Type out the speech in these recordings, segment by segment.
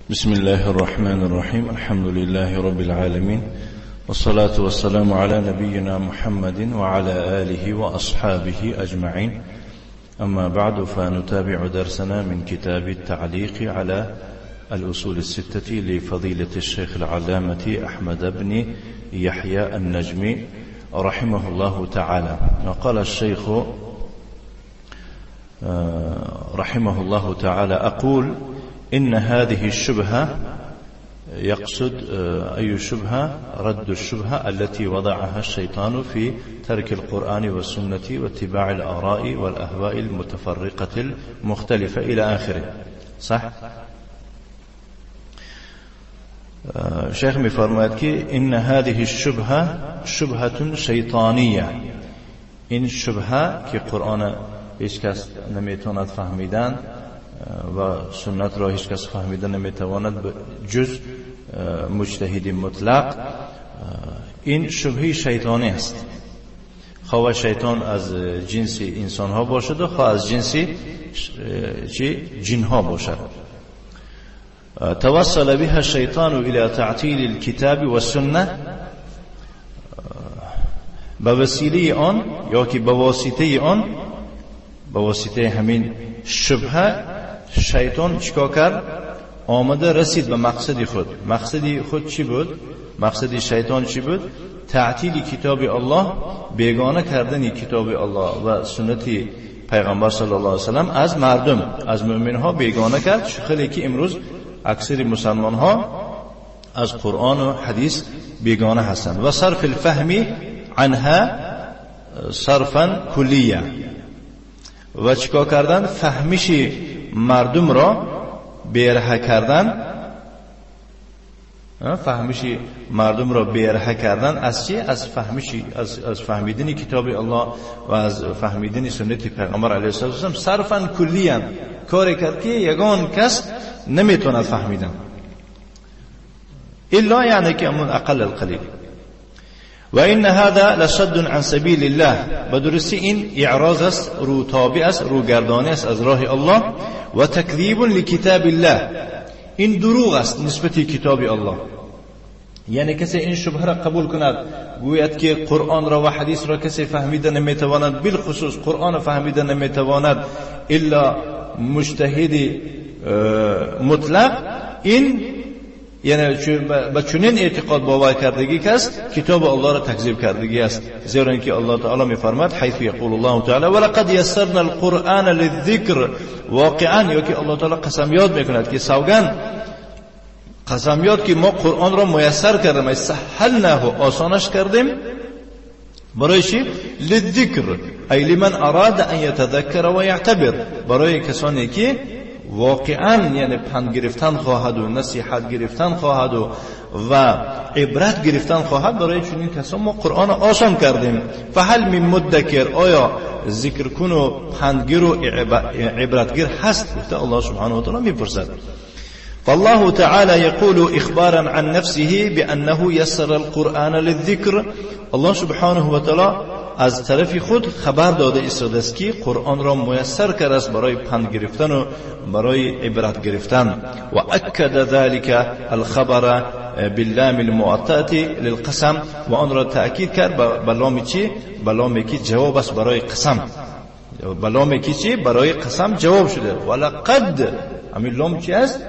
بسم الله الرحمن الرحيم. الحمد لله رب العالمين، والصلاة والسلام على نبينا محمد وعلى آله وأصحابه أجمعين. أما بعد، فنتابع درسنا من كتاب التعليق على الأصول الستة لفضيلة الشيخ العلامة أحمد بن يحيى النجمي رحمه الله تعالى. وقال الشيخ رحمه الله تعالى: أقول إن هذه الشبهة، يقصد أي شبهة؟ رد الشبهة التي وضعها الشيطان في ترك القرآن والسنة واتباع الآراء والأهواء المتفرقة المختلفة إلى آخره. صح؟ شیخ می‌فرماید که إن هذه الشبهة شبهة شیطانیه. این شبهه که قرآن هیچ کس نمیتواند فهمیدن و سنت را هیچ کس فهمیده نمیتواند جز مجتهد مطلق، این شبهه شیطانی است. خواه شیطان از جنس انسان ها باشد و خواه از جنس جن ها باشد. توصل بها الشیطان الى تعطیل الكتاب والسنه، به وسیله آن یا که به واسطه آن، به واسطه همین شبهه شیطان چیکار کرد؟ آمده رسید به مقصد خود. مقصد خود چی بود؟ مقصد شیطان چی بود؟ تعطیل کتاب الله، بیگانه کردن کتاب الله و سنت پیغمبر صلی الله علیه و سلم از مردم، از مؤمن ها بیگانه کرد. خیلی که امروز اکثر مسلمان ها از قرآن و حدیث بیگانه هستند. و صرف الفهم عنها صرفا کلیه، و چیکار کردن؟ فهمش مردم را بیرها کردن، فهمش مردم را بیرها کردن از چی؟ از فهمش، از فهمیدن کتاب الله و از فهمیدن سنت پیغمبر علیه السلام. صرفا کلیه کاری کرد که یگان کس نمیتواند فهمیدن، الا یعنی که امون اقل القلیل. و این هذا لصد عن سبیل الله، بدرستی این اعراض است، رو تابع است، رو گردانی است از راه الله. و تکذیب لکتاب الله، این دروغ است نسبت کتاب الله. یعنی کسی این شبهه را قبول کند، گوید که قرآن را و حدیث را کسی فهمیده نمیتواند، بالخصوص قرآن فهمیده نمیتواند الا مجتهد مطلق، این یعنی به چنین اعتقاد باور کردگی کس کتاب الله را تکذیب کردگی است. زیرا اینکه الله تعالی میفرماد حیث یقول الله تعالی ولقد یسرنا القرآن للذکر، واقعا یا که الله تعالی قسم یاد میکند که سوگند قسم یاد که ما قرآن را میسر کردیم، سهلناه، آسانش کردیم برای چی؟ للذکر، ای لمن اراد ان یتذکر و یعتبر، برای کسانی که واقعا یعنی پند گرفتن خواهد و نصیحت گرفتن خواهد و عبرت گرفتن خواهد، برای چنین کسان ما قرآن آسان کردیم. فهل من مدکر، آیا ذکر کن و پندگیر و عبرتگیر هست؟ گفته الله سبحانه و تعالی میپرسد. فالله تعالى يقول إخبارا عن نفسه بأنه يسر القرآن للذكر، الله سبحانه وتعالى از طرف خود خبر داده ایستاده است که قرآن را میسر کرده است برای پند گرفتن و برای عبرت گرفتن. و اکد ذلك الخبر باللام المؤتأة للقسم، و آن را تأکید کرد به لام چی؟ به لامی که جواب است برای قسم، به لامی که چی؟ برای قسم جواب شده. ولقد، همین لام چی است؟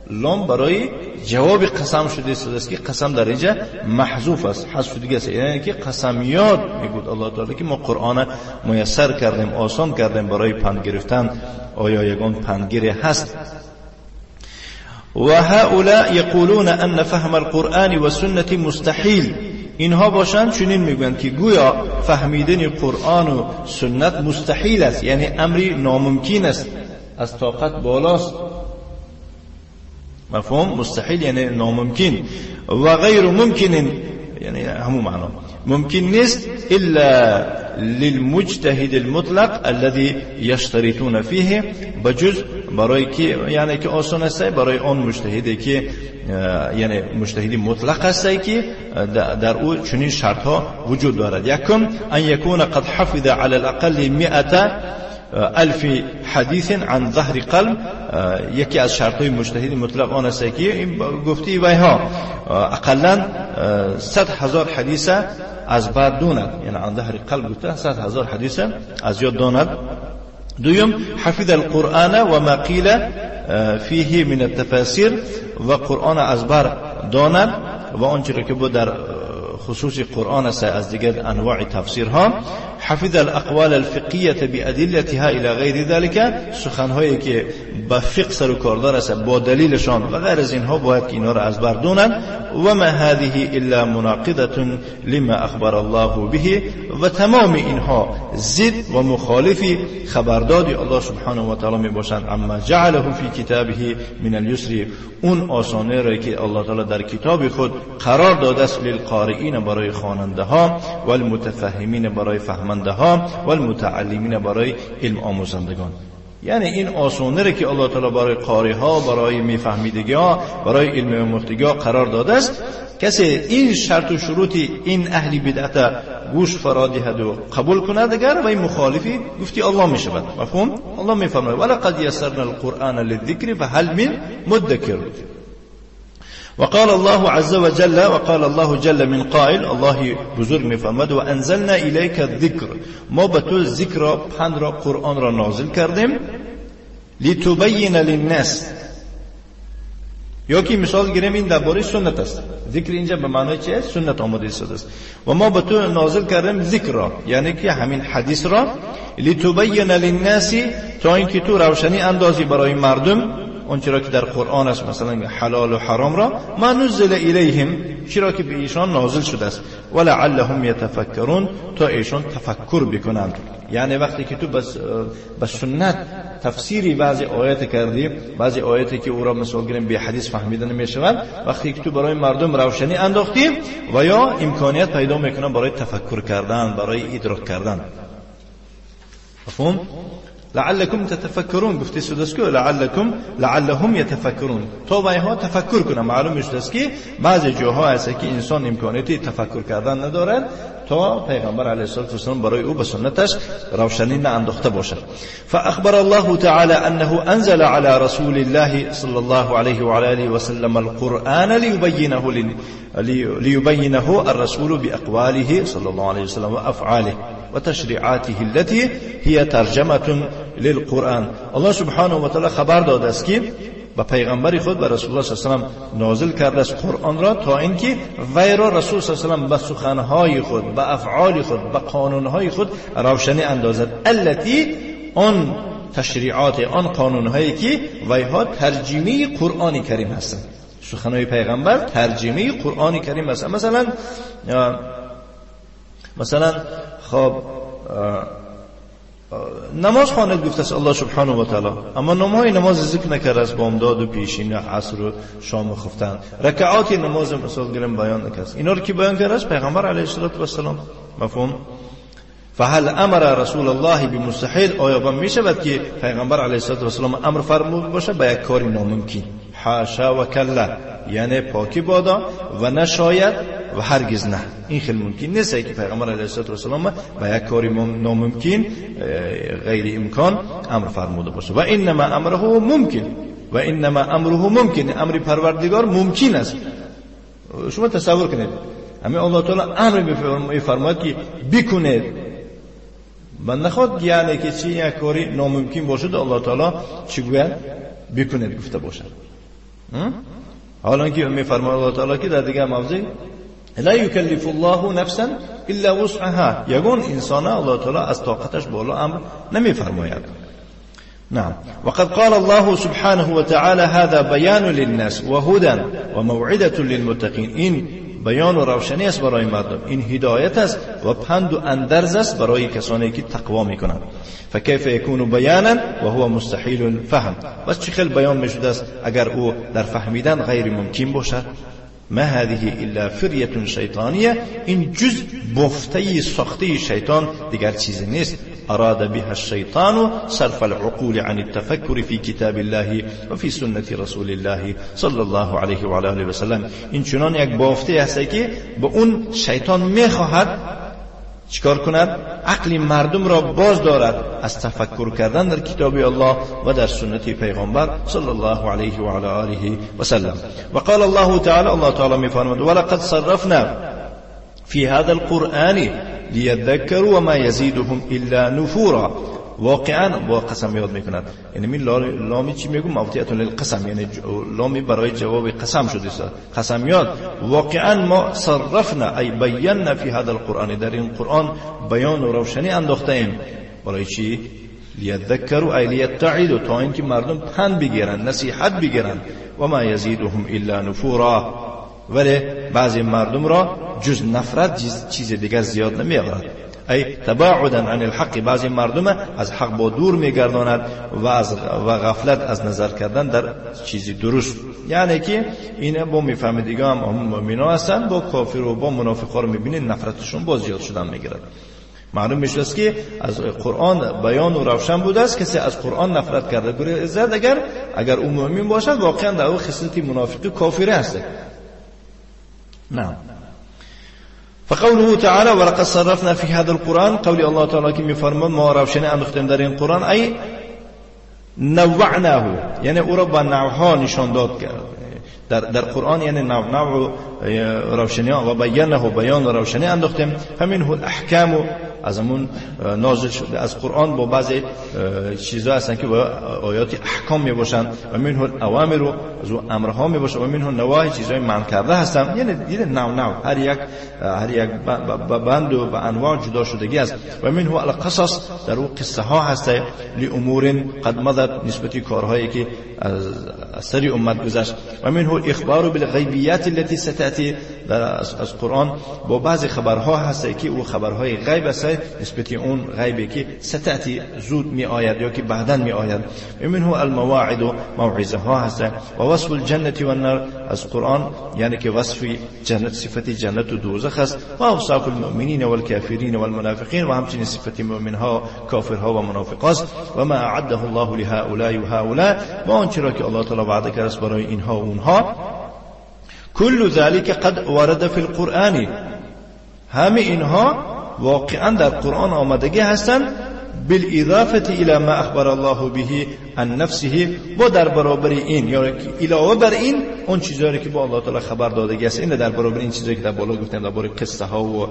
لام برای جواب قسم شده است که قسم در اینجا محذوف است، حذف شده است، یعنی که قسم یاد میگوید الله تعالی که ما قرآن میسر کردیم، آسان کردیم برای پند گرفتن. آیا یگان پندگیری هست؟ و هؤلاء یقولون ان فهم القرآن والسنة مستحیل، اینها باشند چنین میگویند که گویا فهمیدن قرآن و سنت مستحیل است، یعنی امری ناممکن است، از طاقت بالاست. مفهوم مستحیل یعنی ناممکن، و غیر ممکن یعنی همون معنا ممکن نیست الا للمجتهد المطلق الذي یشترطون فیه، بجز برای که یعنی که آسان است برای آن مجتهدی که یعنی مجتهدی مطلق است که در او چنین شرط ها وجود دارد. یکم ان یکون قد حفظ على الاقل 100 ألف حديث عن ظهر قلب. یکی از شرطهای مجتهد مطلق آن است که گفتی ویها اقلا 100,000 حدیث از بعد داند، یعنی عن ظهر قلب گفته 100,000 حدیث از یاد داند. دویم حفظ القرآن و ما قیل فیه من التفاسیر، و قرآن از بر داند و آنچه را که بود در خصوص قرآن است از دیگر انواع تفسیرها. حفظ الاقوال الفقهیة بأدلتها الى غیر ذلك، سخنهایی که با فقه سر و کاردار است با دلیلشان و غیر از اینها باید که اینها را از بر دونند. و ما هذه الا مناقضة لما اخبر الله به، و تمام اینها ضد و مخالف خبرداد الله سبحانه و تعالی می باشند. اما جعله فی کتابه من اليسر، اون آسانه را که الله تعالی در کتاب خود قرار داده است للقارئین برای خواننده ها، و المتفهمین برای فهمنده ها، و المتعلمین برای علم آموزندگان. یعنی این آسانه را که الله تعالی برای قاری ها، برای میفهمیدگی ها، برای علم آموختگی ها قرار داده است، کسی این شرط و شروط این اهل بدعت گوش فرا دهد و قبول کند اگر و این مخالفی گفتی الله می شود. مفهوم؟ الله می فرماید ولقد یسرنا القرآن للذکر فهل من مدکر. وقال الله عز وجل وقال الله جل من قائل، الله بزرگ میفرماد و انزلنا الیک الذکر، ما به تو ذکر را، پند را، قرآن را نازل کردیم، لتبین للناس. یا که مثال گیریم این درباره سنت است، ذکر اینجا به معنای چه؟ سنت آماده است. و ما به تو نازل کردیم ذکر را، یعنی که همین حدیث را، لتبین للناس، تا اینکه تو روشنی اندازی برای مردم آنچه را که در قرآن است، مثلا حلال و حرام را، ما نزل الیهم، چرا که به ایشان نازل شده است، ولعلهم یتفکرون، تا ایشان تفکر بکنند. یعنی وقتی که تو بس سنت تفسیری بعضی آیات کردی، بعضی آیاتی که او را مثال گیریم به حدیث فهمیده نمیشود، وقتی که تو برای مردم روشنی انداختی و یا امکانیت پیدا میکنن برای تفکر کردن، برای ادراک کردن. مفهوم؟ لعلكم تتفکرون گفته شده است که لعلكم لعلهم یتفکرون، تا با اینها تفکر کنن. معلوم شده است که بعضی جاها هست که انسان امکانیت تفکر کردن ندارد تا پیغمبر علیه الصلاة والسلام برای او به سنتش روشنی نانداخته باشد. فاخبر الله تعالى انه انزل على رسول الله صلى الله عليه وعلى اله وسلم القرآن ليبينه الرسول باقواله صلى الله عليه وسلم وافعاله وتشريعاته التي هي ترجمة للقرآن. الله سبحانه وتعالى خبر داده است که به پیغمبر خود به رسول الله صلی الله علیه و سلم نازل کرده است قرآن را، تا اینکه وی را رسول صلی الله علیه و سلم به سخنهای خود، به افعال خود، به قانونهای خود روشنی اندازد. التي آن تشریعات، آن قانونهایی که ویها ترجمه قرآن کریم هستند. سخنهای پیغمبر ترجمه قرآن کریم هستند. مثلا خب نماز خواند گفته است الله سبحانه و تعالی، اما نامهای نماز ذکر نکرده است، بامداد و پیشین و عصر و شام و خفتن، رکعات نماز مثال گرم بیان نکرده است. اینا رو که بیان کرده است پیغمبر علیه الصلاة والسلام. مفهوم؟ فهل امر رسول الله بمستحیل، آیا با می شود که پیغمبر علیه الصلاة والسلام امر فرمود باشه به یک کاری ناممکن؟ حاشا و کلا، یعنی پاکی بادا و نشاید و هرگز نه. این خیلی ممکن نیست که پیغمبر علیه الصلاة والسلام به یک کاری ناممکن غیر امکان امر فرموده باشه. و انما امره ممکن، و انما امره ممکن، امر پروردگار ممکن است. شما تصور کنید همین الله تعالی امر میفرماید که بکنید، من نخواد یعنی که چی یک کاری ناممکن باشد الله تعالی چی گوید بکنید گفته باشد. حالا که میفرماید الله تعالی که در دیگر موضع لا یکلف الله نفسا الا وسعها، یگون انسان الله تعالی از طاقتش بالا امر نمیفرماید. نعم. وقد قال الله سبحانه وتعالى هذا بيان للناس وهدى وموعظة للمتقين. این بیان و روشنی است برای مردم، این هدایت است و پند و اندرز است برای کسانی که تقوا میکنند. فکیف یکون بیانا وهو مستحیل الفهم، بس چه خیلی بیان میشده است اگر او در فهمیدن غیر ممکن باشد. ما هذه الا فریة شیطانیه، این جز بافته ساخته شیطان دیگر چیزی نیست. اراد بها الشیطان صرف العقول عن التفکر في کتاب الله و في سنة رسول الله صلی الله علیه و آله و سلم. این چنان یک بافته هست که به اون شیطان میخواهد چیکار کند؟ عقل مردم را باز دارد از تفکر کردن در کتاب الله و در سنت پیغمبر صلی الله علیه و علی آله و سلم. و قال الله تعالی، الله تعالی میفرماید ولقد صرفنا فی هذا القرآن لیذکروا وما یزیدهم الا نفورا. واقعا با قسم یاد میکند، یعنی می لامی چی میگم؟ موطیعة للقسم، یعنی لامی برای جواب قسم شده است، قسم یاد. واقعا ما صرفنا ای بینا فی هذا القرآن، در این قرآن بیان و روشنی انداخته ایم. برای چی؟ لیذکروا ای لیتعظوا، تا اینکه مردم پند بگیرند، نصیحت بگیرند. و ما یزیدهم الا نفورا، ولی بعضی مردم را جز نفرت چیز دیگر زیاد نمیآورد. ای تباعدا عن الحق، بعضی مردم از حق با دور میگرداند و از و غفلت از نظر کردن در چیزی درست. یعنی که اینا با میفهمه دیگه هم مؤمنا هستن، با کافر و با منافقا رو میبینید نفرتشون باز زیاد شدن میگیرد. معلوم میشه است که از قرآن بیان و روشن بوده است. کسی از قرآن نفرت کرده گریزد، اگر او مؤمن باشد واقعا در او خصلت منافقی کافر است. نعم. فقوله تعالى ولقد صرفنا في هذا القرآن، قول الله تعالی که میفرماد ما روشنی انداختیم در این قرآن، ای نوعناه، یعنی او را با نوعها نشان داد در قرآن، یعنی نوع روشنی و بیانه و بیان و روشنی انداختیم. فمنه الاحکام، از همون نازل شده از قرآن با بعضی چیزها هستن که با آیات احکام می باشند، و منه الاوامر، از او امرها می باشند، و منه النواهی، چیزهای منع کرده هستن. یعنی نوع هر یک بند و به انواع جدا شدگی است. و منه القصص، در او قصه ها هست، لامور قد مضت، نسبتی کارهایی که از سر امت گذشت. و منه الاخبار بالغیبیات التي ستأتی، در از قرآن با بعضی خبرها هست که او خبرهای غیب است، نسبت اون غیبی که ستأتی زود می آید یا که بعدا می آید. و منه المواعظ، موعظه ها هست. و وصف الجنة والنار، از قرآن یعنی که وصف جنت، صفت جنت و دوزخ است. و اوصاف المؤمنین والکافرین والمنافقین، و همچنین صفت مؤمن ها، کافرها و منافق است. و ما اعده الله لهؤلاء و هؤلاء، و آنچه را که الله تعالی وعده کرده است برای اینها و اونها. كل ذلك قد ورد في القرآن، همه اینها واقعا در قرآن آمدگی هستند. بالإضافة إلى ما أخبر الله به عن نفسه، با در برابر این یا علاوه بر این اون چیزایی که با الله تعالی خبر دادگی است، این در برابر این چیزایی که در بالا گفتیم درباره قصه ها و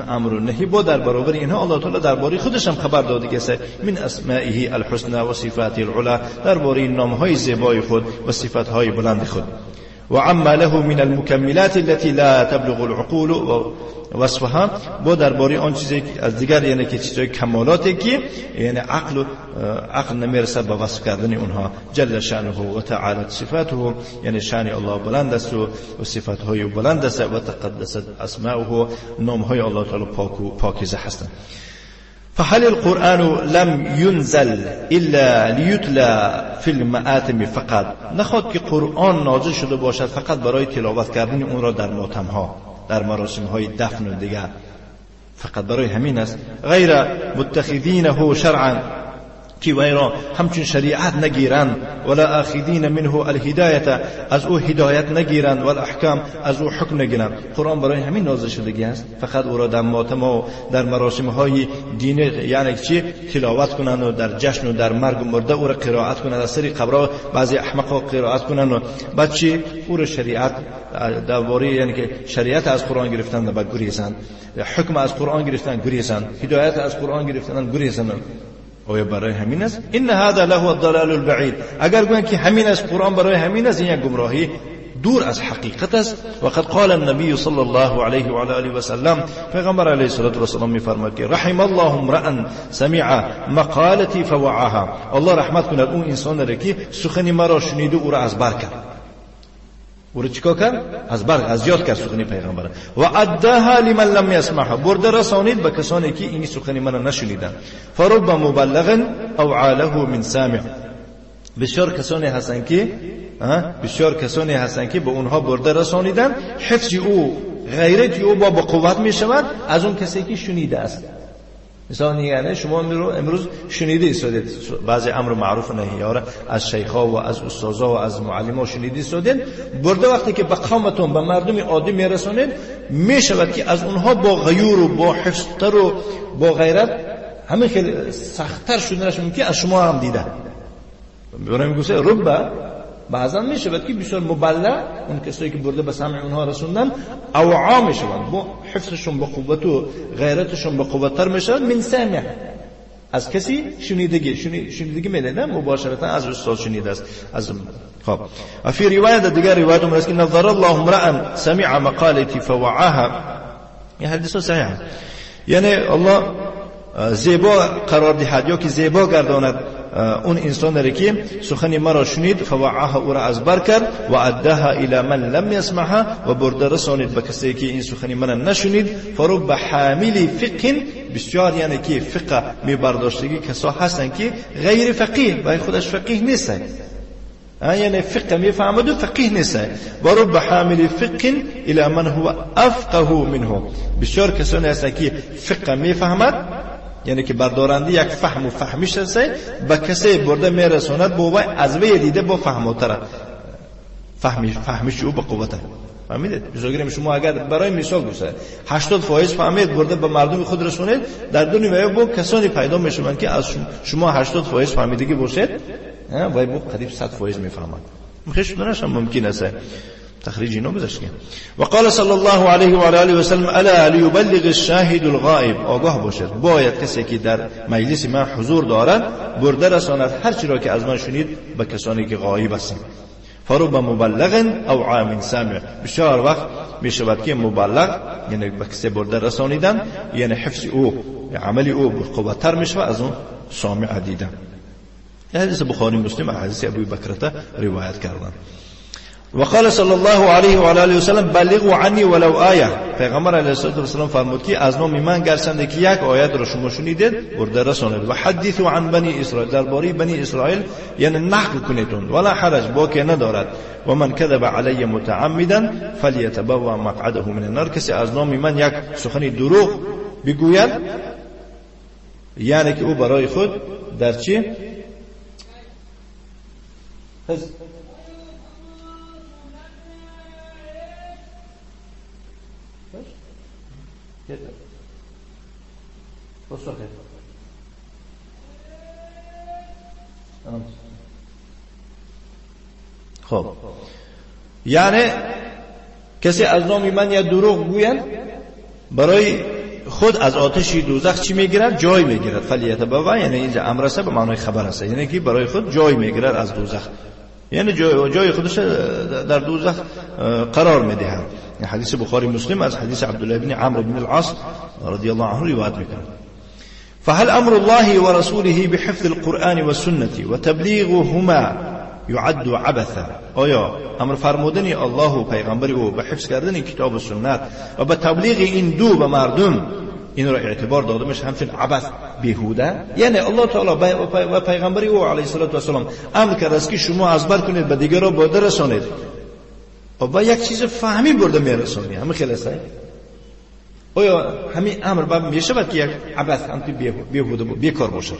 امر و نهی، با در برابر اینها الله تعالی درباره خودش هم خبر دادگی است. من اسمائه الحسنى و صفاته العلى، درباره نام‌های زیبای خود و صفات‌های بلند خود. و عما له من المكملات التي لا تبلغ العقول وصفها، با درباره آن چیزی که از دیگر یعنی که چیزای کمالاتی که یعنی عقل نمیرسه به وصف کردن اونها. جل شانه و تعالی صفاته، یعنی شان الله بلند است و صفاتهای بلند است. و تقدست اسماؤه، نامهای الله تعالی پاک و پاکیزه هستند. فهل القرآن لم ينزل إلا ليتلى في المآتم فقط، نخواد که قرآن نازل شده باشد فقط برای تلاوت کردن اون را در ماتم ها، در مراسم های دفن و دیگر، فقط برای همین است. غیر متخذینه شرعا، که وی را همچون شریعت نگیرند، ولا آخذین منه الهدایت، از او هدایت نگیرند، والاحکام، از او حکم نگیرند. قرآن برای همین نازل شدگی است، فقط او را در ماتم و در مراسم های دینی یعنی چی تلاوت کنند و در جشن و در مرگ و مرده او را قرائت کنند، از سری قبرها بعضی احمق‌ها قرائت کنند و بعد چی او را شریعت درباره یعنی که شریعت از قرآن گرفتن و بعد گریزند، حکم از قرآن گرفتن گریزند، هدایت از قرآن گرفتن گریزند. آیا برای همین است؟ این هذا له الضلال البعید. اگر گویند که همین است، قرآن برای همین است، این یک گمراهی دور از حقیقت است. و قد قال النبی صلی الله علیه و علی آله و سلم، پیغمبر علیه الصلاة والسلام میفرماید که رحم الله امرأ سمع مقالتی فوعاها، الله رحمت کند اون انسان را که سخن مرا شنید و او را از بر کرد. او را چیکار کرد؟ از بر، از یاد کرد سخن پیغمبر. و اداها لمن لم يسمعها، برده رسانید به کسانی که این سخن مرا نشنیدند. فرب مبلغ او عاله من سامع، بسیار کسانی هستند که بسیار کسانی هستند که به اونها برده رسانیدن، حفظ او، غیرت او با قوت می شود از اون کسی که شنیده است. مثلا یعنی شما امروز شنیده ایستادید بعضی امر معروف و نهی ها را از شیخ‌ها و از استادها و از معلم‌ها شنیده ایستادید، برده وقتی که به قومتون به مردم عادی میرسانید میشود که از اونها با غیور و با حفظتر و با غیرت همه خیلی سخت‌تر شدنش ممکن از شما هم دیده. برای میگوسه ربا بعضا میشود که بسیار مبلغ اون کسایی که برده به سمع اونها رسوندن اوعا میشوند، با حفظشون با قوت و غیرتشون با قوتتر میشود من سامع، از کسی شنیدگی شنیدگی میده مباشرتا از استاد شنیده است از خب. و فی روایت دیگر روایت است که نظر الله امرأ سمع مقالتي فوعاها، این حدیث صحیح، یعنی الله زیبا قرار دهد یا که زیبا گرداند اون انسان را که سخن مرا شنید فوعاها او را از بر کرد و اداها الى من لم يسمعها و برده رسانید به کسی که این سخن من نشنید. فرب حامل فقه، بسیار یعنی که فقه می برداشتگی کسا هستن که غیر فقیه و خودش فقیه نیست، یعنی فقه میفهمد و فقیه نیست. و رب حامل فقه الى من هو افقه منه، بسیار کسانی هستن که فقه میفهمد یعنی که بردارنده یک فهم و فهمیش هست به کسی برده میرساند با وی از وی دیده با فهمتره، فهمش او به قوته. فهمیدید؟ مثلا شما اگر برای مثال گوشه 80% فهمید برده به مردم خود رسونید، در دنیا با کسانی پیدا میشوند که از شما 80% فهمیدگی باشید وی با قریب 100% میفهمند. خیلی شدنش هم ممکن است. تخريج نگذشت. وقال صلى الله عليه وعلى آله وسلم الا ليبلغ الشاهد الغائب، آگاه باشد باید کسی که در مجلس من حضور دارد برده رساند هر چی را که از من شنید به کسانی که غایب هستند. فرب مبلغ او عام سامع، بسیار وقت می شود که مبلغ یعنی به کسی برده رسانیدن یعنی حفظ او عمل او قوت‌تر می شود از اون سامع دیدن. حدیث بخاری مسلم حدیث ابو بکرته روایت کردن. وقال صلی الله علیه و آله و سلم بلغوا عنی ولو آیه، پیغمبر علیه الصلاة والسلام فرمود که از نام من گرچنده که یک آیت را شما شنیدید برده رسانید. و حدیثوا عن بنی اسرائیل، درباره بنی اسرائیل یعنی نقل کنیدون ولا حرج باکی ندارد. و من کذب علی متعمدا فلیتبوأ مقعده من النار، کسی از نام من یک سخن دروغ بگوید یعنی که او برای خود در چی خب یعنی کسی از نام من یا دروغ گوید برای خود از آتش دوزخ چی میگیرد؟ جای میگیرد. فلیتبوأ یعنی اینجا امر است به معنای خبر است، یعنی که برای خود جای میگیرد از دوزخ، یعنی جای خودش در دوزخ قرار میدهد. حدیث بخاری مسلم از حدیث عبدالله بن عمرو بن العاص رضی الله عنه روایت میکند. فهل امر الله ورسوله بحفظ القرآن والسنة وتبلیغهما يعد عبثا، آیا امر فرمودن الله و پیغمبر او به حفظ کردن کتاب و سنت و به تبلیغ این دو به مردم این را اعتبار داده میشه همچون عبث بیهوده؟ یعنی الله تعالی و پیغمبر او علیه الصلاة والسلام امر کرده است که شما از بر کنید به دیگران برده رسانید و با یک چیز فهمی برده میرسونی همه خیلی است. آیا همین امر باید میشود که یک عبث همچون بیهوده بیکار باشد؟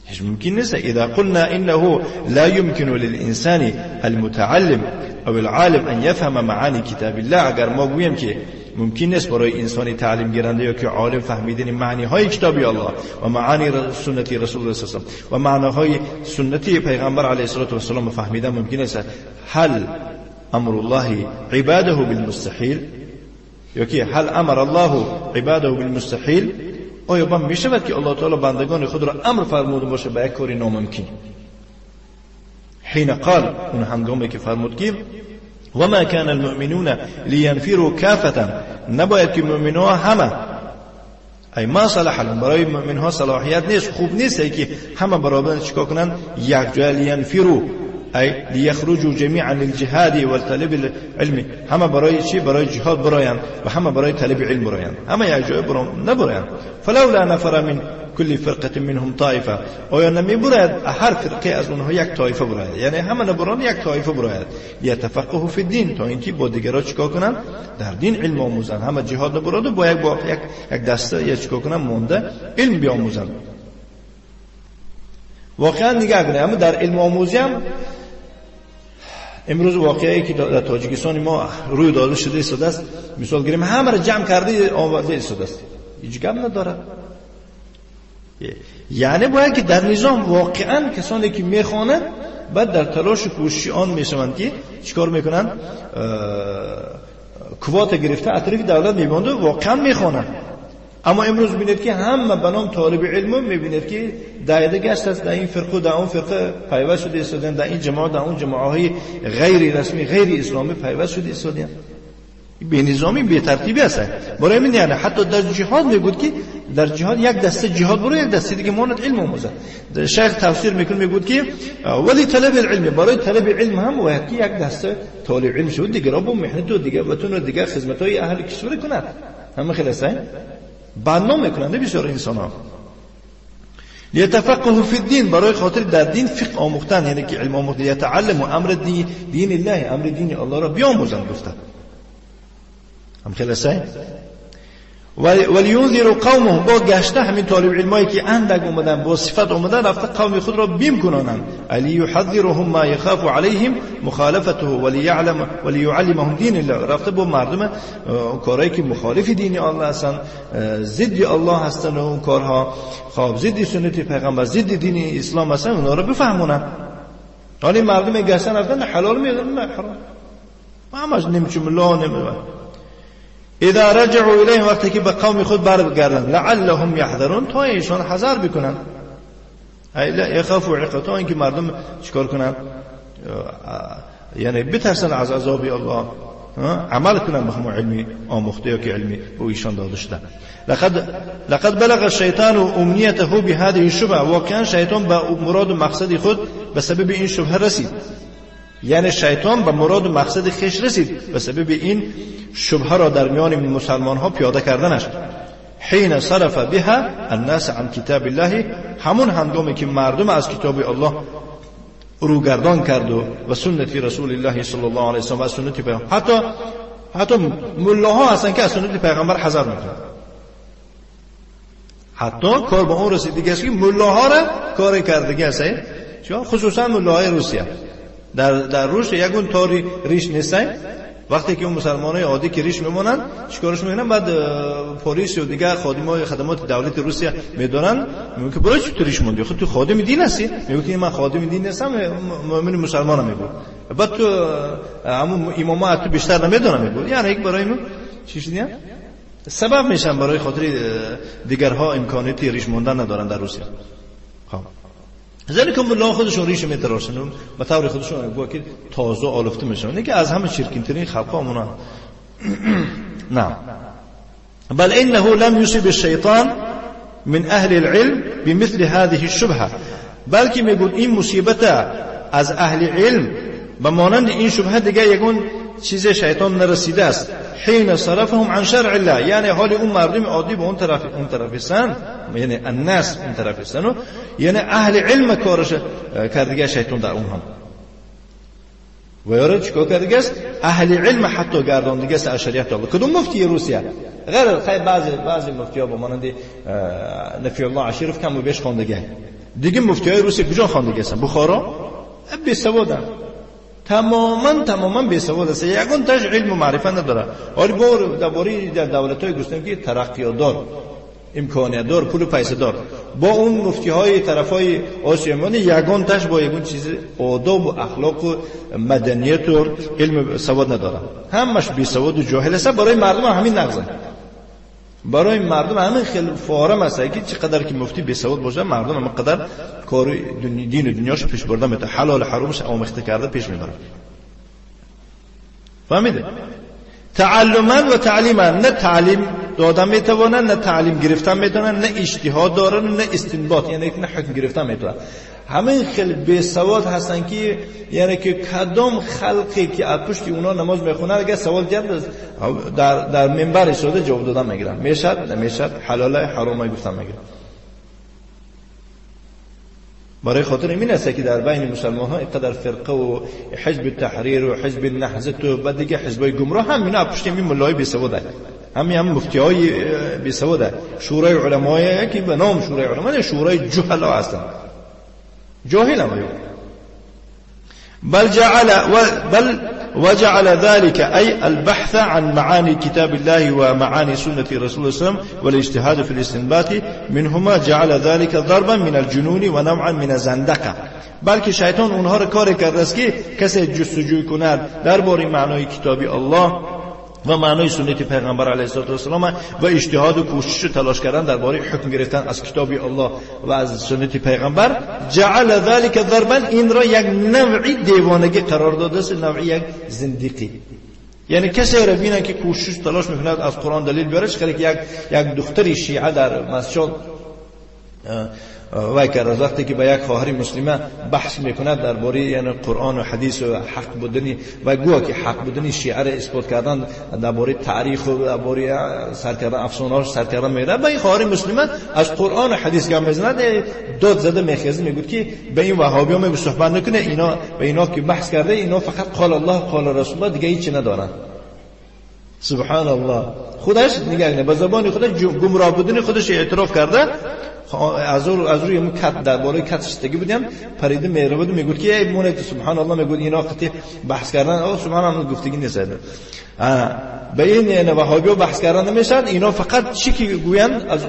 هیچ ممکن نیست. اذا قلنا انه لا يمكن للانسان المتعلم او العالم ان يفهم معاني كتاب الله، اگر ما گوییم که ممکن نیست برای انسان تعلیم گیرنده یا که عالم فهمیدن معنی های کتاب الله و معانی سنتی رسول الله صلی الله علیه و معناهای سنتی پیغمبر علیه الصلاة والسلام فهمیدن ممکن است، هل امر الله عباده بالمستحیل یا که هل امر الله عباده بالمستحیل، آیا با می شود که الله تعالی بندگان خود را امر فرموده باشه به یک کاری ناممکن؟ حین قال، اون هنگامی که فرمود که و ما كان المؤمنون لینفروا کافة، نباید که مؤمنها همه، ای ما صلح لهم، برای مؤمنها صلاحیت نیست، خوب نیست که همه برابر چیکار کنن یک جای، لینفروا ای لیخرجوا جمیعا للجهاد والطلب العلم، همه برای چی؟ برای جهاد برایند و همه برای طلب علم برایند، همه یک جای برام نبرایند. فلولا نفر من كل فرقة منهم طائفة. آیا نمیبراید هر فرقه از اونها یک طایفه براید، یعنی همه نبران یک طایفه براید، لیتفقهوا فی الدین، تا اینکه با دیگران چیکار کنن؟ در دین علم آموزن. همه جهاد نبراد و با یک دسته یا چیکار کنن؟ مونده علم بیاموزن. واقعا نگاه کنید، اما در علم آموزی هم امروز واقعی که در تاجیکستان ما روی داده شده ایستاده است، مثال گیریم همه را جمع کرده آورده ایستاده است، هیچ گپ نداره. یعنی باید که در نظام واقعا کسانی که میخوانند بعد در تلاش و کوشش آن میشوند که چیکار میکنن؟ کوات گرفته اطراف دولت میباند و واقعا میخوانند. اما امروز ببینید که همه به نام طالب علم میبینید که دایده گشت است، در این فرقه و در اون فرقه پیوست شده ایستادن، در این جماعت در اون جماعه های غیر رسمی غیر اسلامی پیوست شده ایستادن. بی نظامی بی ترتیبی است. برای من یعنی حتی در جهاد میگوید که در جهاد یک دسته جهاد برو، یک دسته دیگه ماند علم آموزه. شیخ تفسیر میکنه میگوید که ولی طلب العلم، برای طلب علم هم باید که یک دسته طالب علم شود، دیگه با محنت و دیگه وطن و دیگه خدمت های اهل کشور کند. همه خلاصه برنامه میکنند بسیار انسان ها. لیتفقهوا فی الدین، برای خاطر در دین فقه آموختن، یعنی که علم آموختن. یتعلم امر دین الله، امر دین الله را بیاموزند گفته. هم خلاصه ولینذروا قومهم، با گشته همین طالب علمایی که اندک اومدن با صفت اومدن رفته قوم خود را بیم کنانند. علی یحذرهم ما یخاف علیهم مخالفته وليعلم وليعلمهم دین الله، رفته با مردم کارهایی که مخالف دین الله هستن، ضد الله هستن و اون کارها خب ضد سنت پیغمبر، ضد دین اسلام هستن، اونا را بفهمونن. حالا مردم گشتن رفتن حلال میدونن نه حرام، همش نمیچون لا نمیدونن. اذا رجعوا الیهم، وقتی که به قوم خود برگردند، لعلهم یحذرون، تا ایشان حذر بکنن، ای یخافوا عقاب، تا اینکه مردم چیکار کنن؟ یعنی بترسن از عذاب الله، عمل کنن به همون علمی آموخته یا که علمی به ایشان داده شده. لقد بلغ الشیطان امنیته بهذه الشبهه، واقعا شیطان به مراد و مقصد خود به سبب این شبهه رسید. یعنی شیطان به مراد و مقصد خیش رسید به سبب این شبهه را در میان مسلمان ها پیاده کردنش. حین صرف بها الناس عن کتاب الله، همون هنگامی که مردم از کتاب الله روگردان کرد و سنت رسول الله صلی الله علیه و سلم و سنت پیغمبر. حتی ملاها هستن که از سنت پیغمبر حذر میکنن. حتی کار به اون رسید دیگه که ملاها را کار کرده است، چون خصوصا ملاهای روسیه در روش یگون تاری ریش نیستن. وقتی که اون مسلمانای عادی که ریش میمونن چیکارش میکنن؟ بعد پلیس و دیگر خادمای خدمات دولت روسیه میدارن، میگن که برای چی تو ریش موندی؟ خود تو خادم دین هستی. میگه که من خادم دین نیستم، مؤمن مسلمانم. میگه بعد تو همون اماما تو بیشتر نمیدونم. میگه یعنی یک برای من چی شدی سبب میشن برای خاطر دیگرها امکانیت ریش موندن ندارن در روسیه. خب زنی که ملا خودشون ریش میتراشن و به طور خودشون گویا که تازه آلفته میشن، نه که از همه چرکین‌ترین خلقا اونا. نه بل انه لم يصب الشیطان من اهل العلم بمثل هذه الشبهه، بلکه میگون این مصیبت از اهل علم به مانند این شبهه دیگه یگون چیز شیطان نرسیده است. حین صرفهم عن شرع الله، یعنی حال اون مردم عادی به اون طرف هستن، یعنی الناس اون طرف هستن، یعنی اهل علم کارش کردگی شیطان در اون هم و یارو چیکار کردگی است؟ اهل علم حتی گرداندگی است از شریعت الله. کدوم مفتی روسیه غیر خیلی بعضی مفتی‌ها با مانند نفی الله عشیروف کم و بیش خواندگی، دیگه مفتی‌های روسیه کجا خواندگی هستن؟ بخارا بی سوادن، تماما بی سواد است، یگون تاش علم و معرفت نداره. حالا با درباره در دولت‌های گفتم که ترقیات دار، امکانیت دار، پول و پیسه دار، با اون مفتی‌های طرفای آسیا میانه یگون تاش با یگون چیز آداب و اخلاق و مدنیت و علم سواد نداره، همش بی سواد و جاهل است. برای مردم همین نقضه، برای مردم همین خیلی فارم است که چقدر که مفتی بی سواد باشه مردم هم قدر کار دین و دنیاش پیش برده میته، حلال حرامش آمیخته کرده پیش میبره. فهمیده؟ تعلما و تعلیما، نه تعلیم دادن میتوانن، نه تعلیم گرفتن میتونن، نه اجتهاد دارن، نه استنباط، یعنی نه حکم گرفتن میتونن. همین خیلی بی سواد هستن که یعنی که کدام خلقی که از پشت اونا نماز میخونن اگه سوال دیدن در منبر ایستاده جواب دادن میگیرن، میشد نمیشد، حلاله حرامه گفتن میگیرن. برای خاطر این است که در بین مسلمان ها اینقدر فرقه و حزب تحریر و حزب نهضت و بعد دیگه حزبای گمراه هم اینا پشت این ملای بی سواد، هم مفتی های بی سواد، شورای علمای که به نام شورای علما شورای جهلا هستن، جاهل هم. بل جعل بل وجعل ذلك أي البحث عن معاني كتاب الله ومعاني سنة رسول الله صلى الله عليه وسلم والاجتهاد في الاستنباط منهما جعل ذلك ضربا من الجنون ونوعا من الزندقة. بلکه شیطان اونها را کار کرده است که کسی جستجوی کند درباره معنای کتاب الله و معنای سنت پیغمبر علیه السلام و اجتهاد و کوشش و تلاش کردن درباره حکم گرفتن از کتاب الله و از سنت پیغمبر، جعل ذلك ضربا، این را یک نوعی دیوانگی قرار داده است، نوعی یک زندیقی. یعنی کسی را بینن که کوشش تلاش میکند از قرآن دلیل بیاره، چه که یک دختری شیعه در مسجد وای کرد وقتی که با یک خواهر مسلمه بحث میکند درباره یعنی قرآن و حدیث و حق بودنی و گویا که حق بودنی شیعه را اثبات کردن درباره تاریخ و درباره سر کردن افسانه‌هاش سر کردن میره، با این خواهر مسلمه از قرآن و حدیث گام میزند، داد زده میخیزه میگه که به این وهابی‌ها میگه صحبت نکنه، اینا به اینا که بحث کرده اینا فقط قال الله قال رسول الله دیگه هیچ ندارن. سبحان الله، خودش نگاه به زبان خودش گمراه بودن خودش اعتراف کرده، از روی اون کت درباره کت شتگی بودیم پریده میره بود میگفت که ای مونه سبحان الله، میگفت اینا قطعی بحث کردن او سبحان الله گفتگی نیست، به این یعنی وهابی بحث کردن نمیشد، اینا فقط چی که گویند از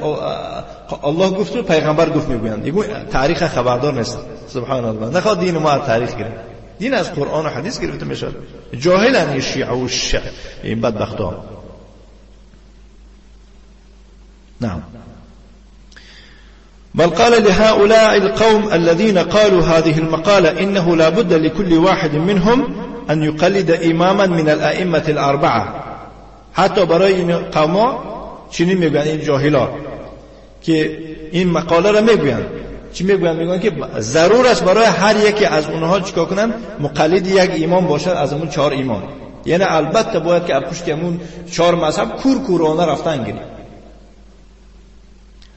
الله گفت و پیغمبر گفت میگویند، دیگه تاریخ خبردار نیست. سبحان الله، نخواد دین ما تاریخ گرفت، دین از قرآن و حدیث گرفته میشد. جاهلن شیعه و شیعه این بدبختان. نعم. بل قال لهؤلاء القوم الذين قالوا هذه المقالة إنه لا بد لكل واحد منهم أن يقلد إماما من الأئمة الأربعة. حتی برای این قوما چنین میگویند این جاهلا که این مقاله را میگویند، چی میگویند؟ میگویند که ضرور است برای هر یکی از اونها چیکار کنند؟ مقلد یک امام باشد از اون چهار امام. یعنی البته باید که از پشت همون چهار مذهب کور کورانه رفتن گیریم.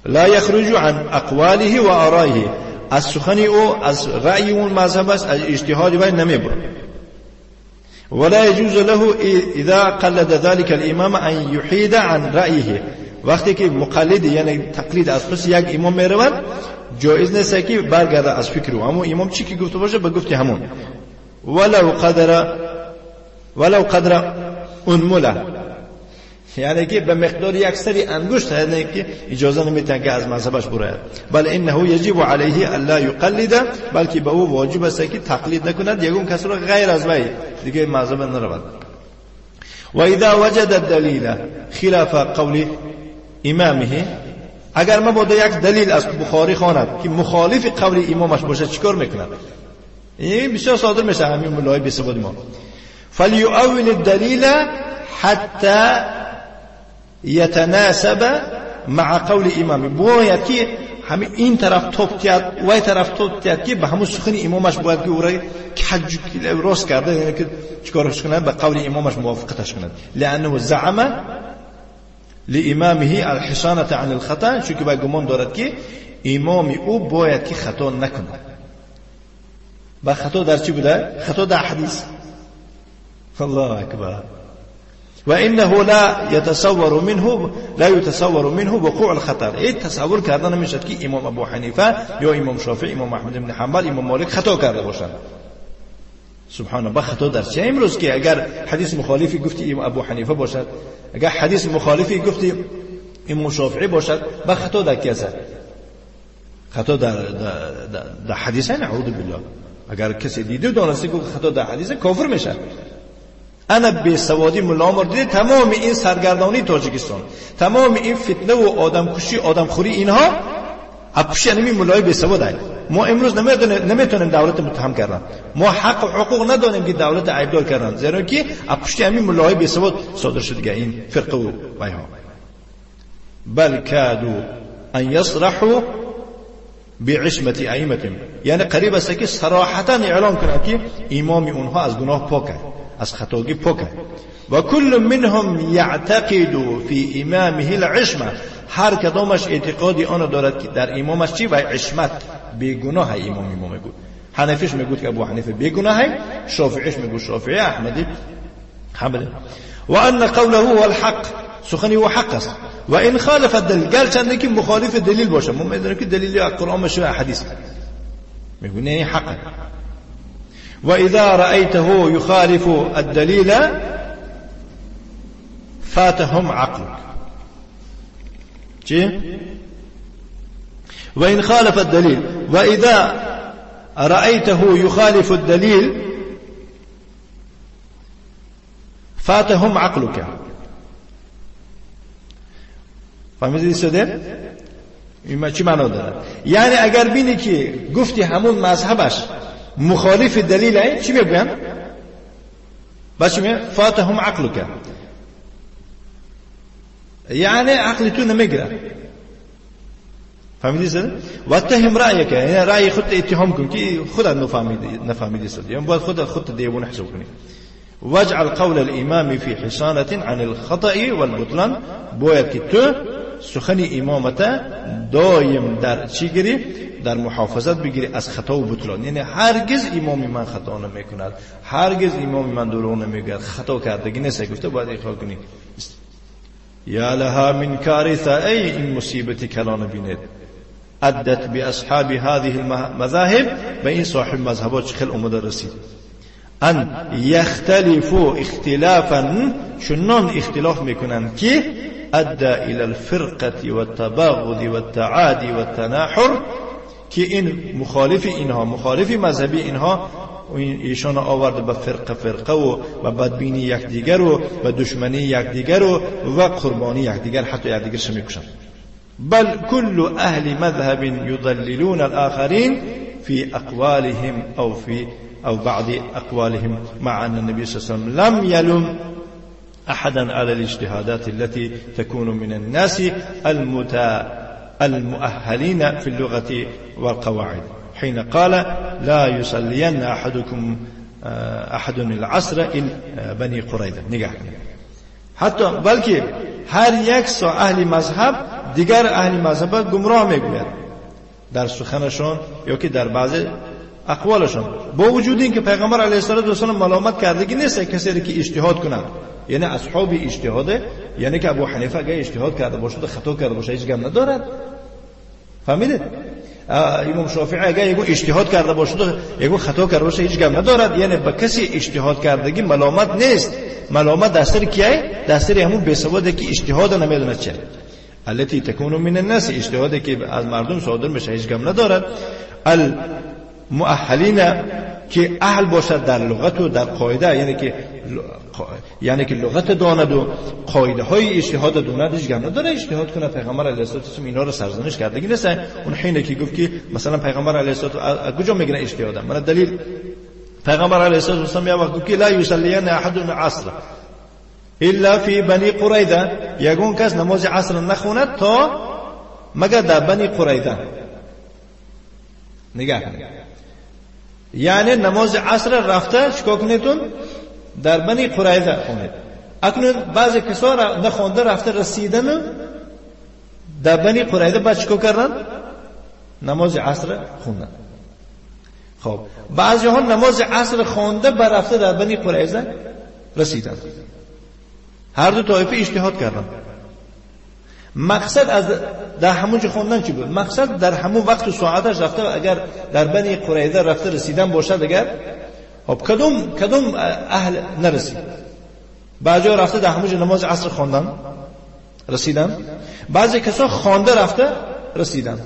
لا يخرج عن اقواله و آرائه، از سخن او، از رأی اون مذهب است، از اجتهاد وی نمیبرد. ولا يجوز له اذا قلد ذلك الامام ان يحيد عن رأيه. وقتی که مقلد یعنی تقلید از پس یک امام میرود، جایز نیست که برگرده از فکر او، اما امام چی که گفته باشه به گفتی همون. ولو قدر انمله، یعنی که به مقدار یک سری انگشت، یعنی که اجازه نمیتن که از مذهبش براید. بل انه یجب علیه الا یقلد، بلکه به او واجب است که تقلید نکند یگون کس را غیر از وی، دیگه مذهب نرود. و اذا وجد الدلیل خلاف قول امامه، اگر مبادا یک دلیل از بخاری خواند که مخالف قول امامش باشه چیکار میکند؟ این بسیار صادر میشه همین ملای بی سواد ما. فلیؤول الدلیل حتی یتناسب مع قول امامی، باید که همه این طرف توپ تیاد و این طرف توپ تیاد که به همون سخن امامش باید که او را کج راست کرده، یعنی که چیکارش کند؟ به قول امامش موافقتش کند. لانه زعم لامامه الحصانه عن الخطا، چون که با گمان دارد که امام او باید که خطا نکند. با خطا در چی بوده؟ خطا در حدیث. الله اکبر. وانه لا يتصور منه لا يتصور منه وقوع الخطر. این تصور کردن نمیشد که امام ابو حنیفه یا امام شافعی، امام احمد بن حنبل، امام مالک خطا کرده باشند. سبحان الله، خطا در چه؟ امروز که اگر حدیث مخالفی گفتی امام ابو حنیفه باشد، اگر حدیث مخالفی گفتی امام شافعی باشد، با خطا در کی است؟ خطا در حدیث، نعوذ بالله. اگر کسی دیده دانسته که خطا در حدیث کافر میشه. انا بی سوادی ملا عمر دیده تمام این سرگردانی تاجیکستان، تمام این فتنه و آدمکشی، آدمخوری، اینها از پشت همین ملای بی سواد هست. ما امروز نمیتونیم دولت متهم کردن، ما حق و حقوق نداریم که دولت عیبدار کردن، زیرا که از پشت همین ملای بی سواد صادر شد دیگه این فرقه و ویها. بل کادوا ان یصرحوا بعصمت ائمتهم، یعنی قریب است که صراحتا اعلام کنند که امام اونها از گناه پاک است. از خطاگی پاکه. و کل منهم یعتقد فی امامه العصمه، هر کدامش اعتقادی آن دارد که در امامش چی؟ و عصمت، بیگناه امام ما میگوید. حنفیش میگوید که ابو حنیفه بیگناه، شافعیش میگوید شافعی، احمدی حنبلی. و ان قوله هو الحق، سخنی او حق است. و این خالف الدلیل، گرچنده که مخالف دلیل باشه، ما میدونیم که دلیل قرآن باشه و حدیث، میگوید نه حق. و اذا رأيته يخالف الدلیل فاتهم عقلك. چی؟ وإن خالف الدليل، وإذا رأيته يخالف الدليل فاتهم عقلك. فهمیدی سوده؟ این چی معنا داره؟ یعنی اگر بینی که گفتی همون مذهبش مخالف دلیله، چی میگن؟ بس چی میگن؟ فاتهم عقلك، یعنی عقل تو نمیگیره. فهمیدی سر؟ واتهم رأیك، یعنی رأی خودت اتهام کن که خودت نفهمیدی سر، یعنی باید خودت دیوونه حساب کنی. واجعل قول الامام في حصانة عن الخطأ والبطلان، باید که تو سخن امامت دایم در چی گیری؟ در محافظت بگیری از خطا و بطلان. یعنی هرگز امام من خطا نمیکند، هرگز امام من دروغ نمیگوید، خطا کردگی نیست، گفته باید اقرار کنی. یا لها من کارثه، ای این مصیبت کلان بینید. ادت باصحاب هذه المذاهب، به این صاحب مذهبات چه خیلی اومده رسید. ان یختلفوا اختلافا، چنان اختلاف میکنند که ادى الى الفرقه والتباغض والتعادي والتناحر، که این مخالف اینها، مخالف مذهبی اینها، ایشان آورده به فرقه فرقه و بدبینی یکدیگر و به دشمنی یکدیگر و قربانی یکدیگر، حتی یکدیگرش میکشند. بل كل اهل مذهب يضللون الاخرين في اقوالهم او في او بعض اقوالهم، مع ان النبي صلى الله عليه وسلم لم يلم احدا على الاجتهادات التي تكون من الناس المؤهلين في اللغة والقواعد، حين قال لا يصلين أحدكم أحد العصر إلا بني قريظة. نگاه کنید، حتی بلکه هر یک سو اهل مذهب دیگر اهل مذهب گمراه میگوید در سخنشان یا که در بعض اقوالشان، با وجود اینکه پیغمبر علیه الصلاة والسلام ملامت کردگی نیست کسی که اجتهاد کند، یعنی اصحاب اجتهاده، یعنی که ابو حنیفه اگه اجتهاد کرده باشد خطا کرده باشه هیچ گم ندارد. فهمیدید؟ امام شافعی اگه یگو اجتهاد کرده باشد یگو خطا کرده باشه هیچ گم ندارد، یعنی به کسی اجتهاد کردگی ملامت نیست. ملامت در سر کیه؟ در سر همون بیسواده که اجتهاد نمیدونه چه، التي تكون من الناس، اجتهادی که از مردم صادر میشه هیچ گم ندارد. المؤهلین که اهل باشد در لغت و در قاعده، یعنی که لغت داند و قاعده های اجتهاد داند، هیچ گم نداره اجتهاد کنه. پیغمبر علیه الصلاة والسلام اینا رو سرزنش کردگی نیست. اون حینه که گفت که مثلا پیغمبر علیه الصلاة والسلام کجا میگیره اجتهاد؟ من دلیل پیغمبر علیه الصلاة والسلام یه وقت گفت که لا یصلین احد العصر الا فی بنی قریظه، یگون کس نماز عصر نخوند تا مگر در بنی قریظه. نگاه کنید، یعنی نماز عصر رفته چیکار کنیدون؟ در بنی قریظه خونید. اکنون بعضی کسا نخونده رفته رسیدن در بنی قریظه، بعد چیکار کردن؟ نماز عصر خوندن. خب بعضی ها نماز عصر خونده بر رفته در بنی قریظه رسیدن. هر دو طایفه اجتهاد کردن. مقصد از در همون چه خوندن چی بود؟ مقصد در همون وقت و ساعتش رفته، اگر در بنی قریظه رفته رسیدن باشد، اگر خب کدوم اهل نرسید؟ بعضی ها رفته در همون نماز عصر خواندن رسیدن، بعضی کسا خوانده رفته رسیدن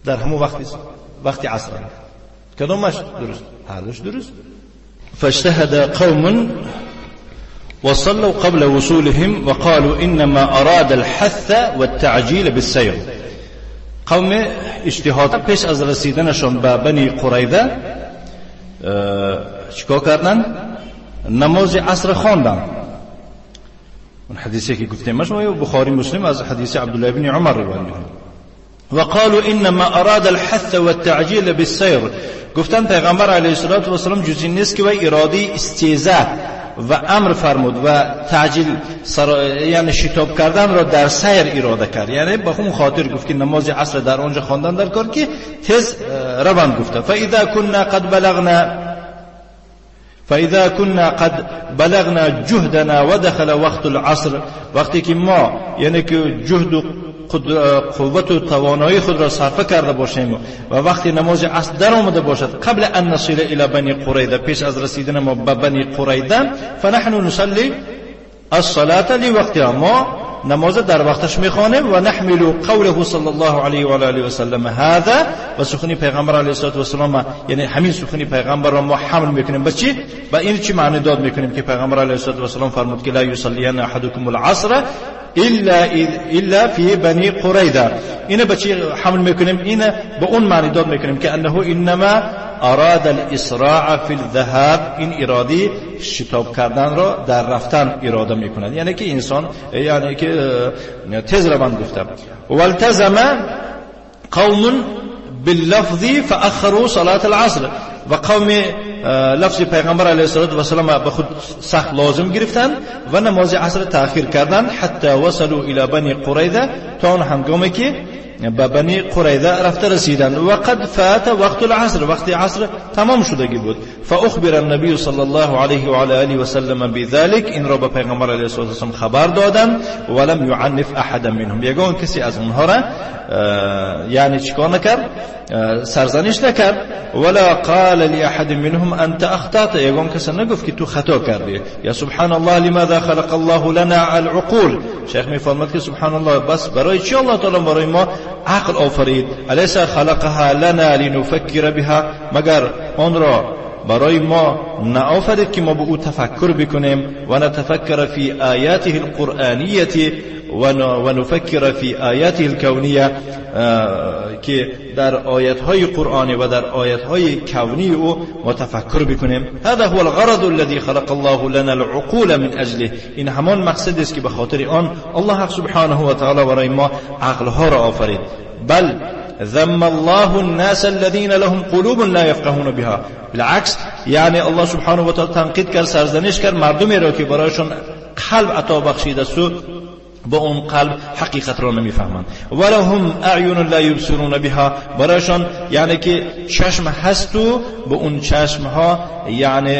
در همون وقتی عصر. کدومش درست؟ هر دوش درست. فاجتهد قوم وصلوا قبل وصولهم وقالوا إنما أراد الحث والتعجيل بالسير. قوم اجتهاد پیش از رسیدنشون به بنی قریظه چیکار کردن؟ نماز عصر خواندن. اون حدیثی که گفتیم ما بخاری مسلم از حدیث عبدالله بن عمر روایت میکنه. وقالوا انما اراد الحث والتعجيل بالسير. گفتن پیغمبر علیه الصلاة والسلام جز این نیست که وی اراده استیزه و امر فرمود و تعجیل یعنی شتاب کردن را در سیر اراده کرد، یعنی به اون خاطر گفت که نماز عصر در آنجا خواندن در کار که تیز روان گفته. فاذا كنا قد بلغنا جهدنا ودخل وقت العصر، وقتی که ما یعنی که جهد و قوت و توانایی خود را صرفه کرده باشیم و وقتی نماز عصر در آمده باشد، قبل ان نصل الى بنی قریظه، پیش از رسیدن ما به بنی قریظه، فنحن نصلي الصلاة لوقتها، ما نماز در وقتش میخوانیم. و نحمل قوله صلی الله علیه و آله و سلم هذا، و سخنی پیغمبر علیه الصلاة والسلام، یعنی همین سخنی پیغمبر را ما حمل میکنیم به چی؟ به این چی معنی داد میکنیم که پیغمبر علیه الصلاة والسلام فرمود که لا یصلین احدکم العصر الا فی بنی قریظه. اینه به چی حمل میکنیم؟ اینه به اون معنی داد میکنیم که انه انما اراد الاسراع فی الذهاب، این ارادی شتاب کردن را در رفتن اراده میکند، یعنی که انسان یعنی که تیز روان گفته. والتزم قوم باللفظ فاخروا صلاة العصر، و قوم لفظ پیغمبر علیه الصلاة والسلام به خود سخت لازم گرفتن و نماز عصر تأخیر کردن، حتی وصلوا الى بنی قریظه، تا آن هنگامی که به بنی قریظه رفته رسیدند. و قد فات وقت العصر، وقت عصر تمام شدگی بود. فاخبر النبی صلی الله علیه و علی آله و سلم بذلك، این را به پیغمبر علیه الصلاة والسلام خبر دادند. ولم يعنف احدا منهم، یگان کسی از اونها را یعنی چیکار نکرد؟ سرزنش نکرد. ولا قال لأحد منهم أنت أخطأت، یگان کسی نگفت که تو خطا کردی. یا سبحان الله لماذا خلق الله لنا العقول، شیخ میفرماد که سبحان الله بس برای چی الله تعالی برای ما عقل آفرید؟ أليس خلقها لنا لنفکر بها، مگر آن را برای ما نآفرید که ما به او تفکر بکنیم؟ و نتفکر فی آیاته القرآنیه و نفکر فی آیاته الکونیه، که در آیت‌های قرآنی و در آیت‌های کونی او ما تفکر بکنیم. هذا هو الغرض الذي خلق الله لنا العقول من اجله، این همان مقصد است که به خاطر آن الله سبحانه و تعالی برای ما عقلها را آفرید. بل ذم الله الناس الذين لهم قلوب لا يفقهون بها، بالعکس یعنی الله سبحانه و تعالی تنقید کرد، سرزنش کرد مردمی را که برایشون قلب عطا بخشیده است با اون قلب حقیقت را نمیفهمند. ولهم اعین لا یبصرون بها، برایشان یعنی که چشم هست و به اون چشم ها یعنی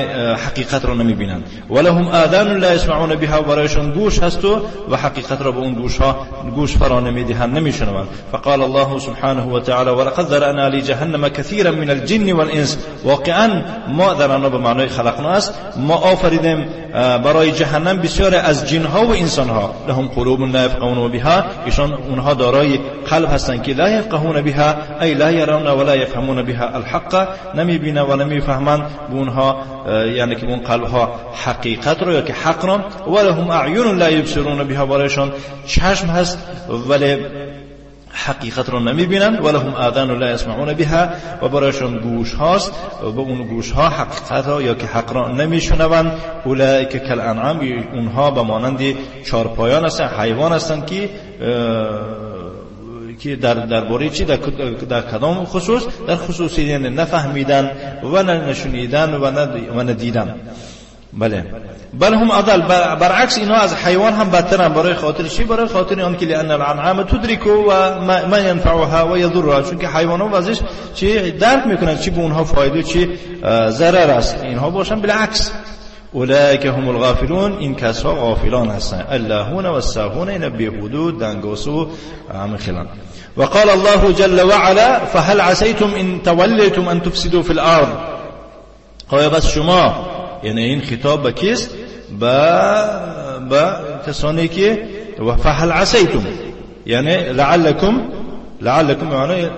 حقیقت را نمیبینند. ولهم آذان لا یسمعون بها، برایشان گوش هست و حقیقت را به اون گوش ها گوش فرا نمیدهند، نمیشنوند. فقال الله سبحانه وتعالى ولقد ذرأنا لجهنم كثيرا من الجن والانس، واقعا ما ذرأنا به معنای خلقنا است، ما آفریدیم برای جهنم بسیار از جن ها و انسان ها. لهم قلوب لا يفقهون بها، ایشان اونها دارای قلب هستند که لا يفقهون بها ای لا يرون ولا يفهمون بها الحق، نمیبینن و نمیفهمند به اونها یعنی که اون قلب ها حقیقت رو یا که حق را. ولهم اعین لا يبصرون بها، برایشان چشم هست ولی حقیقت رو نمیبینند. ولهم آذان لا يسمعون بها، و برایشان گوش هاست و به اون گوش ها حقیقت را یا که حق را نمیشنوند. اولئک کالانعام، اونها به مانند چارپایان هستند، حیوان هستند که درباره چی در کدام خصوص؟ در خصوص یعنی نفهمیدن و نشنیدن و ندیدن. بله بل هم اضل، برعکس اینها از حیوان هم بدترن. برای خاطر چی؟ برای خاطر آن که لان الانعام تدرک و ما ينفعها و يضرها، چون که حیوانات وضعش چی درک میکنن، چی به اونها فایده چی ضرر است. اینها باشن بالعکس. اولئک هم الغافلون، این کسها غافلان هستند. اللهون والساهون، این بیهوده دنگاسو همین خلان. وقال الله جل وعلا فهل عسيتم ان توليتم ان تفسدوا في الارض. آیا بس شما، یعنی این خطاب به کیست؟ به کسانی که فهل عسیتم، یعنی لعلکم، لعلکم یعنی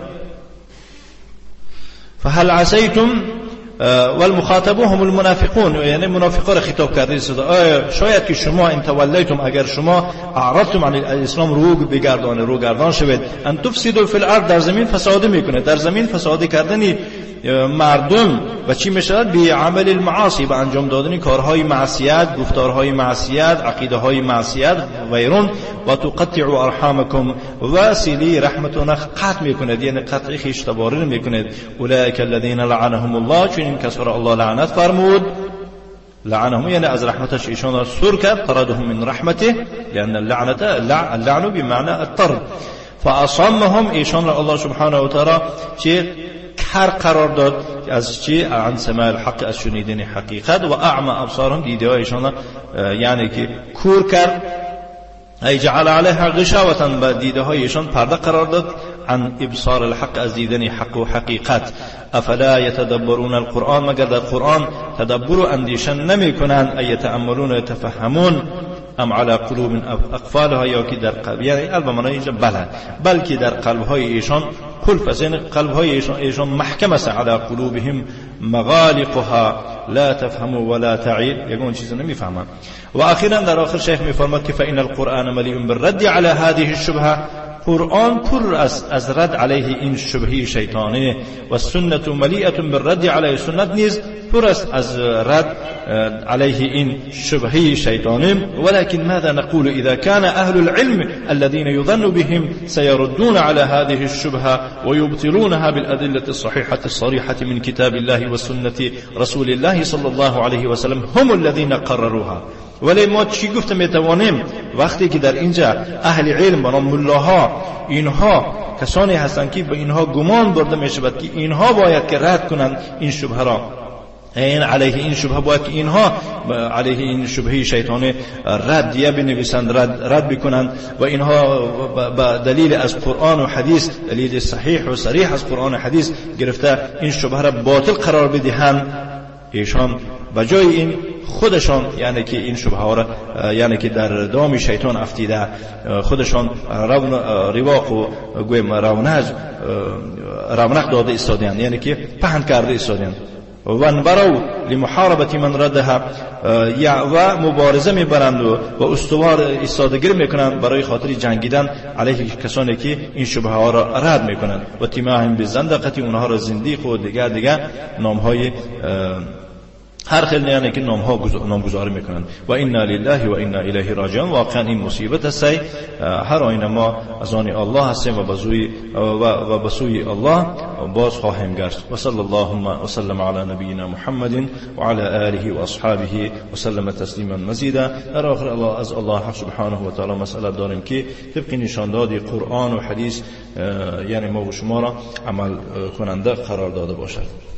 فهل عسیتم والمخاطبون هم المنافقون، یعنی منافقان را خطاب کرده است. آیا شاید که شما ان تولیتم، اگر شما اعرضتم عن الاسلام، رو بگردان، رو گردان شوید، ان تفسدوا فی الارض، در زمین فساد میکنه. در زمین فساد کردنی مردم و چی میشود؟ به عمل المعاصی، به انجام دادن کارهای معصیت، گفتارهای معصیت، عقیده های معصیت و غیره. و تقطع ارحامکم، و صله رحمتون قطع میکند، یعنی قطع خویشتباری میکند. اولئک الذین لعنهم الله، چون این کسان را الله لعنت فرمود. لعنهم یعنی از رحمتش ایشان را سر کرد، طردهم من رحمته، لأن اللعنة اللعن بمعنى الطرد. فأصمهم، ایشان را الله سبحانه و تعالی چه کر قرار داد از چی؟ عن سماع الحق، از شنیدن حقیقت. و اعمى ابصارهم، دیده ایشان یعنی که کور کرد، ای جعل علیها غشاوة، به دیده های ایشان پرده قرار داد، عن ابصار الحق، از دیدن حق و حقیقت. افلا یتدبرون القرآن، مگر در قرآن تدبر و اندیشه نمی کنند؟ ای یتأملون و یتفهمون. ام علی قلوب اقفالها، یا که در قلب، یعنی البته معنی اینجا بله، بلکه در قلب های ایشان قلف است، یعنی قلب های ایشان محکم است. علی قلوبهم مغالقها لا تفهم ولا تعی، یگون چیز نمیفهمند. و اخیرا در آخر شیخ میفرماد که فإن القرآن ملیء بالرد علی هذه الشبهة، قرآن پر از رد علیه این شبهه شیطانی، و السنة ملیئة بالرد علیه، سنت نیز پر است از رد علیه این شبهه شیطانی. ولكن ماذا نقول إذا كان أهل العلم الذين يظن بهم سيردون على هذه الشبهة ويبطلونها بالأدلة الصحيحة الصريحة من كتاب الله وسنة رسول الله صلى الله عليه وسلم هم الذين قرروها. ولی ما چی گفته میتوانیم وقتی که در اینجا اهل علم بنام ملاها، اینها کسانی هستند که به اینها گمان برده می شود که اینها باید که رد کنند این شبهه را، این علیه این شبهه باید که اینها علیه این شبهه شیطانی ردیه بنویسند، رد بکنند، و اینها به دلیل از قرآن و حدیث، دلیل صحیح و صریح از قرآن و حدیث گرفته این شبهه را باطل قرار بدهند. ایشان به جای این خودشان یعنی که این شبهه ها را یعنی که در دام شیطان افتیده خودشان رواق و گویم رونق داده ایستادند، یعنی که پهن کرده ایستادند. و انبروا لمحاربة من ردها، و مبارزه میبرند و استوار ایستادگی میکنند برای خاطر جنگیدن علیه کسانی که این شبهه ها را رد میکنند. و اتهامهم بالزندقة، اونها را زندیق و دیگر دیگر نامهای هر خیلی یعنی که نامها نامگذاری میکنند. و انا لله و انا الیه راجعون. واقعا این مصیبت است. هر آینه ما از آن الله هستیم و به سوی الله باز خواهیم گشت. و صلی اللهم وسلم علی نبینا محمد و علی آله و اصحابه و سلم تسلیما مزیدا. در آخر الله از الله حق سبحانه و تعالی مسئله داریم که طبق نشانداد قرآن و حدیث یعنی ما و شما را عمل کننده قرار داده باشد.